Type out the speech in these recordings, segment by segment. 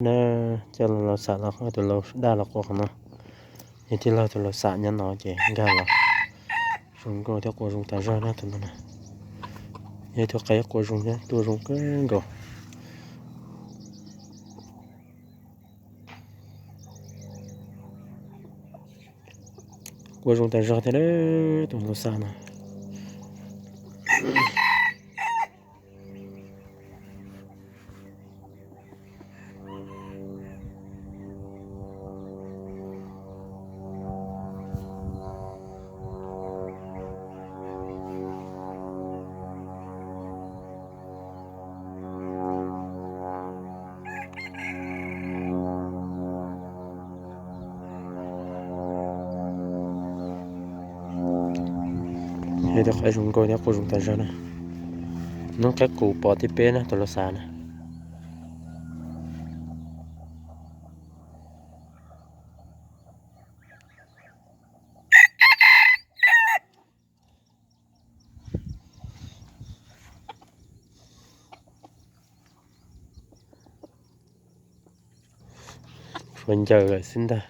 Na, coj los lau xam los tus lau daj los qua qhov no. Yog tij laug tus lau xam nyob no ces nkag los zoo nkauj thiab qua zoo tas zog na tus no na. Yog ib tug qaib qua zoo thiab tuaj zoo kawg nkaus. Qua zoo tas zog thiab tus lau xam no. Yog tus qaib zoo nkauj thiab qua zoo tas zog na. Noob qaib qus pov tib peb na tus lau xam na. Tshuav ncaws lawm xwb ntag.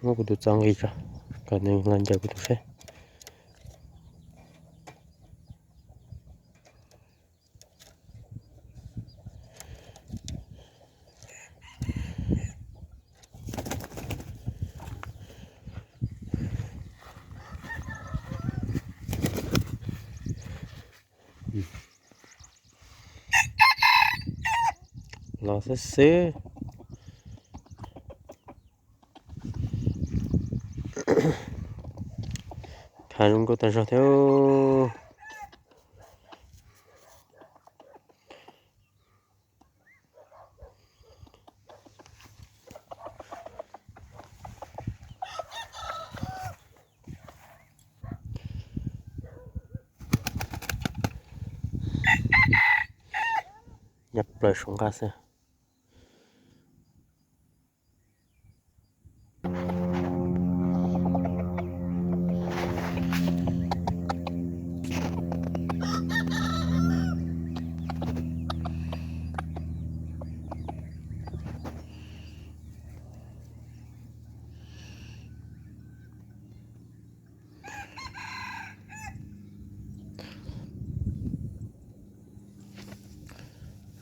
Muab kuv tus txo nqis tso, kom nws los ncaws kuv tus seb. Los xwb xwb. Khav zoo nkauj tas zog thiab. Nyob plaws saum nqaj xwb.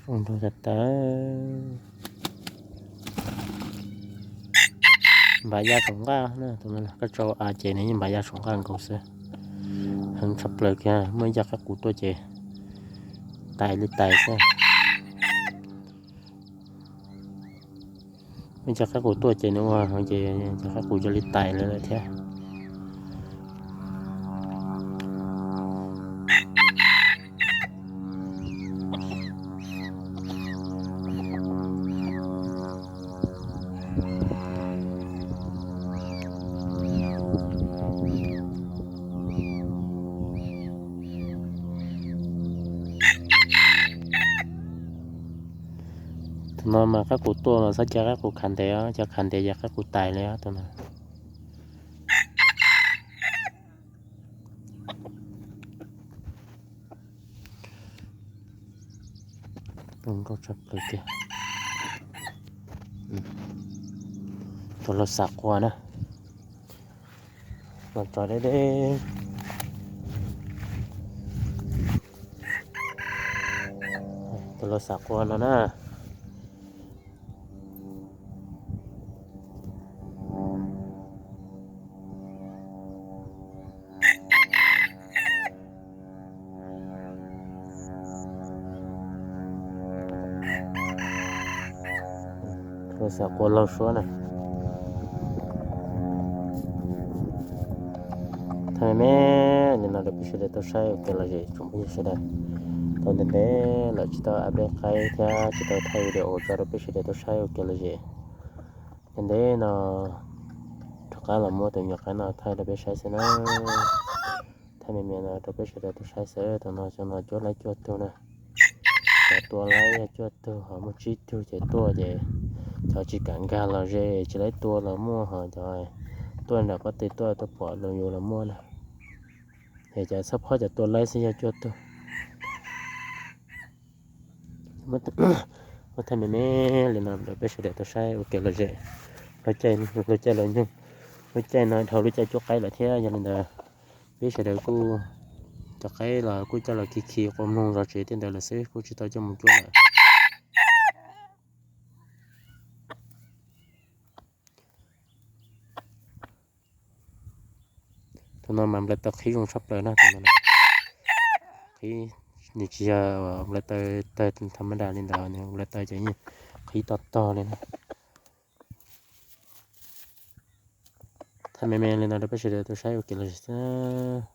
Zoo nraug tas tas. Npam ya saum nqaj na, tus no koj tso a ces nws yeej npam ya saum nqaj nkaus xwb. Heev tshaj plaws kiag, muaj ib co qaib qus tuaj ces tais li tais xwb. Muaj ib co qaib qus tuaj ces nws ua heev ces cov qaib qus cia li tais lawm thiab. Tus no mas qaib qus tuaj mas txhob cia qaib qus khav ntev os, cia khav ntev ces qaib qus tais li os tus no. Zoo nkauj tshaj plaws tiag. Tus lau xam qua na. Los tso deb deb. Tus lau xam qua no na. Lau xam qua laug suab na. Thaij me me li no rau peb sawv daws tau saib ua ke los zem tsoom phooj ywg sawv daws. Tau ntev ntev lawm tsis tau update qaib thiab tsis tau thaij video tso rau peb sawv daws tau saib ua ke los zem. Ntev ntev no rov qab los muab tus nyuam qaib no thaij rau peb saib xwb na. Thaij me me no rau peb sawv daws tau saib xwb. Tus no xyoo no cuaj laib cuaj tug na. Cov tua laib yog cuaj tug, ho muaj tsib tug ces tuaj ces cov tsis kam nkag los ze tsis laib tua los muaj, ho cov tuaj nram pob tw tuaj tuaj pom los yus los muaj na. Es cov txhob phob cov tua laib xwb yog cuaj tug. Muab thaij me me li no rau peb sawv daws tau saib ua kev lom zem. Lub caij, lub caij los nyoog, lub caij no dhau lub caij cuab qaib lawm thiab, yog li ntawd peb sawv daws kuj cov qaib los kuj coj los khi khi qua mloog zov tsev tej ntawd lawm xwb, kuj tsis tau coj mus cuab lawm. Tus no mas nplawv taws qhib zoo tshaj plaws na, tus no qhib, nws tsis yog nplawv taws tawg tham ma da li ntawd, nws nplawv taws ces yeej qhib tog tog li na. Thaij me me li no rau peb sawv daws tau saib ua kev lom zem xwb.